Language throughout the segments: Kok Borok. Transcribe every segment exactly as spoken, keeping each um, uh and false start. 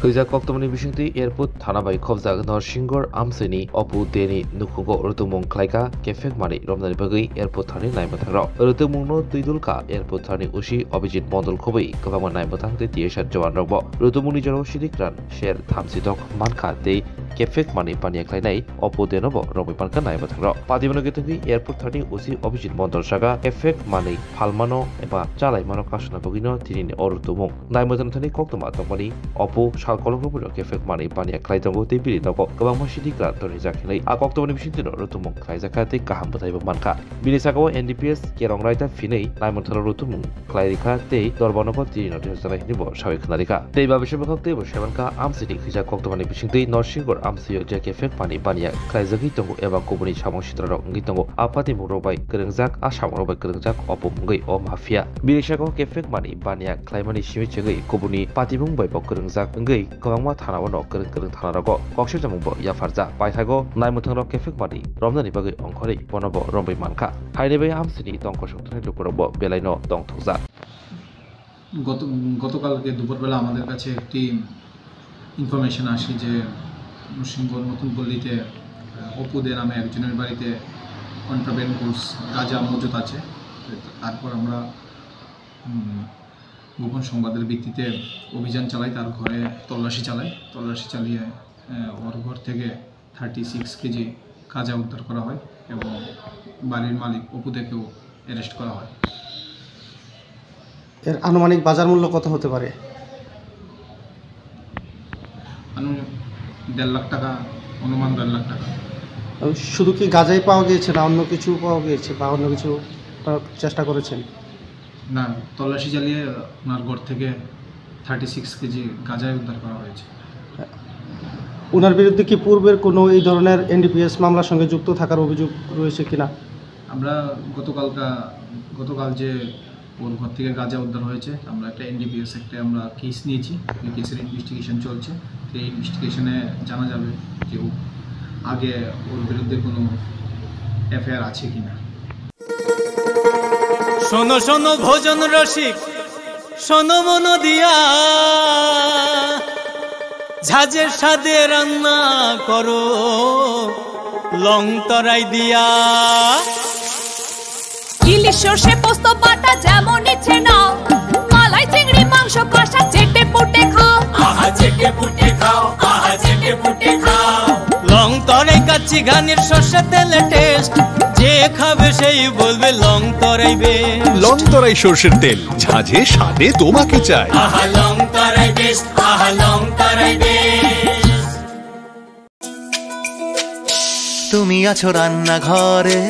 Khuijak koktwmani bisingtwi airport thana bai khobjak Norsinghor amchaini Apu Deni nukhugo rutumung khlaikha kephek manwi romnani bagwi airport thani naimwthangrok. Rutumungno twidulkha airport thani O C Abhijit Mondol khobwi kwbangma naimwthang tei T S R jawanrokbo. Rutumungni jorao sidik ran ser thamchi dok mankha tei kephek manwi paniya khlainai Apu Denobo romwi mankha naimwthangrok. Patimano khe thangwi airport thani O C Abhijit Mondol saka kephek manwi phalmano eba chalaimano kasuna bagwino tinini o rutumung. Naimwthang thani koktwma tongmani Apu sal kolok rwphano kephek manwi paniya khlai tongo tei bini nogo kwbangma sidik ran tonijak hinwi a koktwmani bisingtwino rutumung khlaijakha tei kaham bwthaibo mankha. Bini sakao N D P S kerong raida phinwi naimwthangno rutumung khlai rikha tei dorbanogo tini notice rwjaknai hinwi bo sawi khna rikha. Tei ba bising bwkhak teibo saimankha amchaini khuijak koktwmani bisingtwi Norsinghor amchaio je kephek manwi paniya khlaijagwi tongo eba kubuni samung sitrarok wngwi tongo. A patimungrok bai kwrwngjak, a samungrok bai kwrwngjak Apu wngwi o mafia. Bini sakao kephek manwi paniya khlaimani simi chengwi kubuni patimung bai bo kwrwngjak wngwi kwbangma thanao no kwrwng kwrwng thanarogo kokse chamungbo yapharjak. Paithago naimwthangrok kephek manwi romnani bagwi ongkhorwi bonobo romwi mankha. Haini bai amchaini tongkosong thani lukurokbo belaino tongthokjak. গত গতকালকে দুপুরবেলা আমাদের কাছে একটি ইনফরমেশন আসে যে সিংহ নতুন পল্লীতে, আহ, অপু দে নামে একজনের বাড়িতে কন্ট্রাব্যান্ড গুডস গাঁজা মজুত আছে। তারপর আমরা, উম, গোপন সংবাদের ভিত্তিতে অভিযান চালাই, তার ঘরে তল্লাশি চালাই। তল্লাশি চালিয়ে, আহ, ওর ঘর থেকে থার্টি সিক্স কেজি গাঁজা উদ্ধার করা হয় এবং বাড়ির মালিক অপু দেকেও অ্যারেস্ট করা হয়। এর আনুমানিক বাজার মূল্য কত হতে পারে? আনুমানিক দেড় লাখ টাকা, অনুমান দেড় লাখ টাকা। শুধু কি গাঁজাই পাওয়া গিয়েছে না অন্য কিছু পাওয়া গিয়েছে বা অন্য কিছু আপনারা চেষ্টা করেছেন? না, তল্লাশি চালিয়ে ওনার ঘর থেকে থার্টি সিক্স কেজি গাঁজাই উদ্ধার করা হয়েছে। ওনার বিরুদ্ধে কি পূর্বের কোনো এই ধরনের এনডিপিএস মামলার সঙ্গে যুক্ত থাকার অভিযোগ রয়েছে কিনা? আমরা গতকালকা-, গতকাল যে ওর ঘর থেকে গাঁজা উদ্ধার হয়েছে, আমরা একটা এনডিপিএস একটা আমরা কেস নিয়েছি, ওই কেসের ইনভেস্টিগেশন চলছে। সেই ইনভেস্টিগেশনে জানা যাবে যে ও আগে ওর বিরুদ্ধে কোনো এফআইআর আছে কিনা। শোনো শোনো ভোজন রসিক, শোনো মন দিয়া, ঝাঁঝের স্বাদে রান্না করো লং তরাই দিয়া। ইলিশ সর্ষে পোস্ত বাটা যেমন ইচ্ছে নাও, মালাই চিংড়ি মাংস কষা চেটে পুটে খাও। আহা চেটে পুটে খাও, আহা চেটে পুটে খাও। লং তরাই কাচ্চি ঘানির সর্ষে তেলে টেস্ট, যে খাবে সেই বলবে লং তরাই বেস্ট। লং তরাই সর্ষের তেল, ঝাঁঝে স্বাদে তোমাকে চাই। আহা লং তরাই বেস্ট, আহা লং তরাই বেস্ট। তুমি আছো রান্নাঘরে,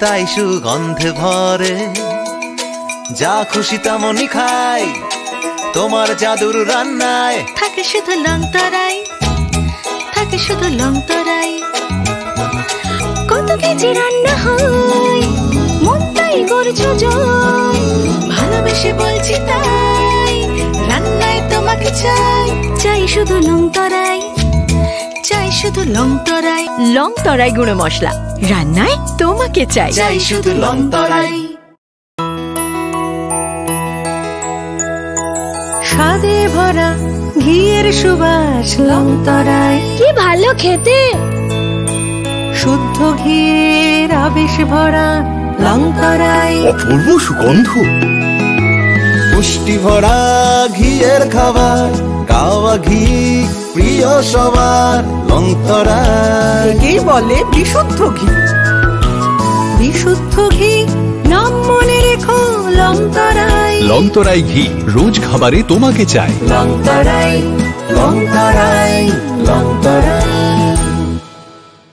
তাই সুগন্ধে ভরে, যা খুশি তেমনই খাই তোমার জাদুর রান্নায়। থাকে শুধু লং তরাই, থাকে শুধু লং তরাই। কত কেজি রান্না হয়, মনটাই করছো জয়। ভালোবেসে বলছি তাই, রান্নায় তোমাকে চাই। চাই শুধু লং তরাই, চাই শুধু লং তরাই। লং তরাই গুঁড়ো মশলা, রান্নায় তোমাকে চাই। চাই শুধু লং তরাই। স্বাদে ভরা ঘিয়ের সুবাস লং তরাই। কি ভালো খেতে! শুদ্ধ ঘিয়ের আবেশ ভরা লং তরাই। অপূর্ব সুগন্ধ। পুষ্টি ভরা ঘিয়ের খাবার, গাওয়া ঘি প্রিয় সবার লং তরাই। একেই বলে বিশুদ্ধ ঘি। বিশুদ্ধ ঘি, নাম মনে রেখো লং তরাই। লং তরাই ঘি, রোজ খাবারে তোমাকে চাই। লং তরাই, লং তরাই।